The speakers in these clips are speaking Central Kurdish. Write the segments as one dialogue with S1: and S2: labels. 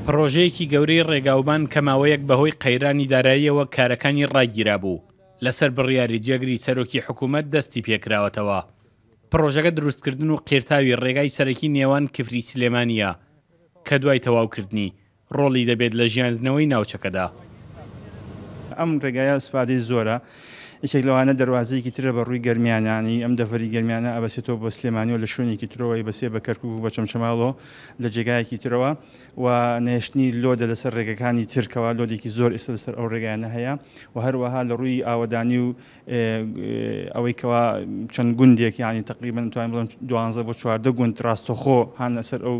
S1: پڕۆژەیەکی گەورەی ڕێگاوبان کە ماوەیەک بەهۆی قەیرانی داراییەوە کارەکانی ڕاگیرابوو، لەسەر بڕیاری جێگری سەرۆکی حکوومەت دەستی پێکراوەتەوە. پڕۆژەکە دروستکردن و قیرتاوی ڕێگای سەرەکی نێوان کفری سلێمانییە کە دوای تەواوکردنی، ڕۆڵی دەبێت لە ژیاندنەوەی ناوچەکەدا.
S2: ئەم ڕێگایە ئیسفادەی زۆرە، یەکێک لەوانە دەروازەیەکی ترە بە ڕووی گەرمیانە، یانی ئەم دەڤەری گەرمیانە ئەبەسێتەوە بە سلێمانی و لە شوێنێکی ترەوە ئەیبەسێ بە کەرکوک و بە چەمچەماڵەوە لە جێگایەکی ترەوە و نەهێشتنی لۆدە لەسەر ڕێگەکانی تر کەوا لۆدێکی زۆر ئێستا لەسەر ئەو ڕێگایانە هەیە و هەروەها لە ڕووی ئاوەدانی و ئەوەی کەوا چەند گوندێک یانی تقریبا توانین بڵێم دوانزە بۆ 14 گوند ڕاستەخۆ هان لەسەر ئەو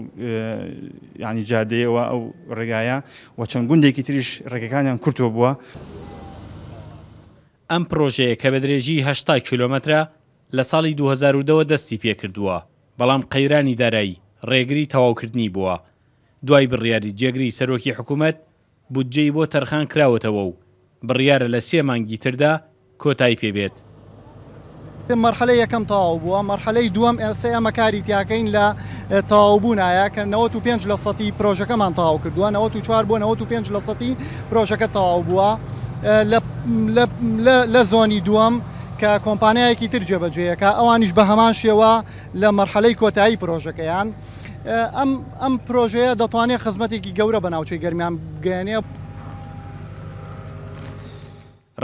S2: ینی جادەیەوە ئەو ڕێگایە و چەند گوندێکی تریش ڕێگەکانیان کورتەوە بووە.
S1: ئەم پرۆژەیە کە بە درێژیی 80 کیلۆمەترە لە ساڵی 2010 ەوە دەستی پێکردووە، بەڵام قەیرانی دارایی ڕێگری تەواوکردنی بووە. دوای بڕیاری جێگری سەرۆکی حکومەت، بودجەی بۆ تەرخان کراوەتەوە و بڕیارە لە سێ مانگی تردا کۆتایی پێ بێت.
S3: مەرحەلەی یەکەم تەواو بووە، مەرحەلەی دووەم ئێستا ئێمە کاری تیاکەین لە تەواوبوونایە کە 95 لە سەتی پرۆژەکەمان تەواو کردووە، 94 بۆ 95 لە سەتی پرۆژەکە تەواو بووە. لە زۆنی دووەم کە کۆمپانیایەکی تر جێبەجێیەکە ئەوانیش بە هەمان شێوە لە مەرحەلەی کۆتایی پرۆژەکەیان. ئەم ئەم پرۆژەیە دەتوانێت خزمەتێکی گەورە بە ناوچەی گەرمیان بگەیەنێ.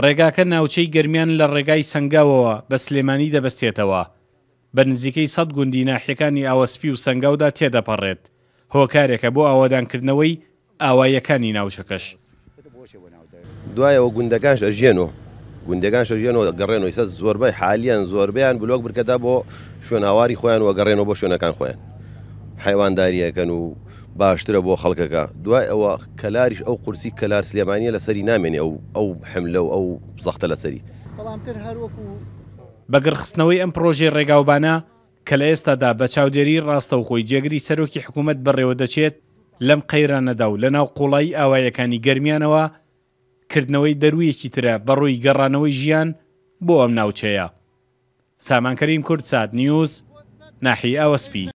S1: ڕێگاکە ناوچەی گەرمیان لە ڕێگای سەنگاوەوە بە سلێمانی دەبەستێتەوە، بە نزیکەی سەد گوندی ناحیەکانی ئاوەسپی و سەنگاودا تێدەپەڕێت، هۆکارێکە بۆ ئاوەدانکردنەوەی ئاواییەکانی ناوچەکەش.
S4: دوای ئەوە گوندەکانش ئەژیەنۆ گوندەکانش ئەژیەنۆ گەڕێنەوە ئیستا زۆربەی حالیان زۆربەیان بلۆک برکەدا بۆ شوێناواری خۆیان و گەڕێنەوە بۆ شوێنەکان خۆیان حیوانداریەکەن و باشترە بۆ خەڵکەکە دوای ئەوە کەلاریش ئەو قورسی کەلار سلێمانیە لەسەری نامێنێ ئەو ئەو حملە و ئەو زەختە لەسەری.
S3: بەڵام تر هەر وەکو.
S1: بەگڕخستنەوەی ئەم پڕۆژەی ڕێگاوبانە کە لە ئێستادا بە چاودێریی ڕاستەوخۆی جێگری سەرۆکی حکوومەت بەڕێوەدەچێت، لەم قەیرانەدا و لەناو قووڵایی ئاواییەکانی گەرمیانەوە، کردنەوەی دەروویەکی ترە بەڕووی گەڕانەوەی ژیان بۆ ئەم ناوچەیە. سامان کەریم کوردسات نیوز، ناحیەی ئاوەسپی.